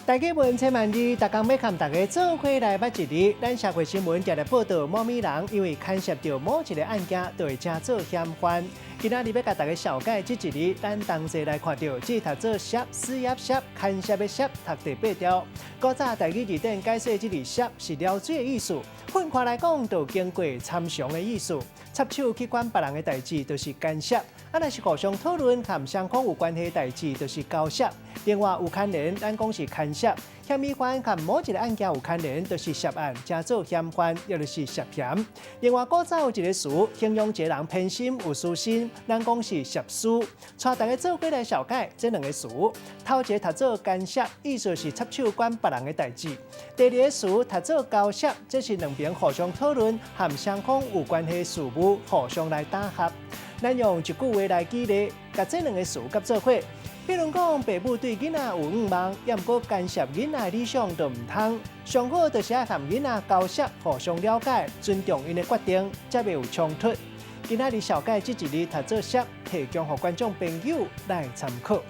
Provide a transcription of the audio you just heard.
大家問千萬字，逐工欲共大家做伙來捌一字。咱社會新聞定定報導，某物人因為牽涉著某一個案件，就會成做嫌犯。今仔日欲共大家紹介這一字，咱同齊來看著，這讀做涉，四葉涉，牽涉的涉，讀第八調。古早台語字典解說這字涉是撩水的意思，分開來講，就經過參詳的意思。插手去管別人的代誌，就是干涉；啊，若是互相討論和雙方有關係的代誌，就是交涉。另外有牽連，咱講是牽涉。嫌疑犯佮某一個案件有牽連，就是涉案，成做嫌犯，也就是涉嫌。另外，古早有一個詞，形容一個人偏心有私心，咱講是涉私。帶大家做伙來紹介這兩個詞，頭一個讀做干涉，意思是插手管別人的代誌；第二個詞讀做交涉，這是兩邊互相討論和雙方有關係的事務，互相來打合。咱用一句話來舉例，共這兩個詞佮做伙。比如講，爸母對囡仔有向望，也毋過干涉囡仔的理想就毋通。上好就是愛和囡仔交涉，互相了解，尊重𪜶的決定，才袂有衝突。今仔日紹介這一字讀做涉，提供予觀眾朋友來參考。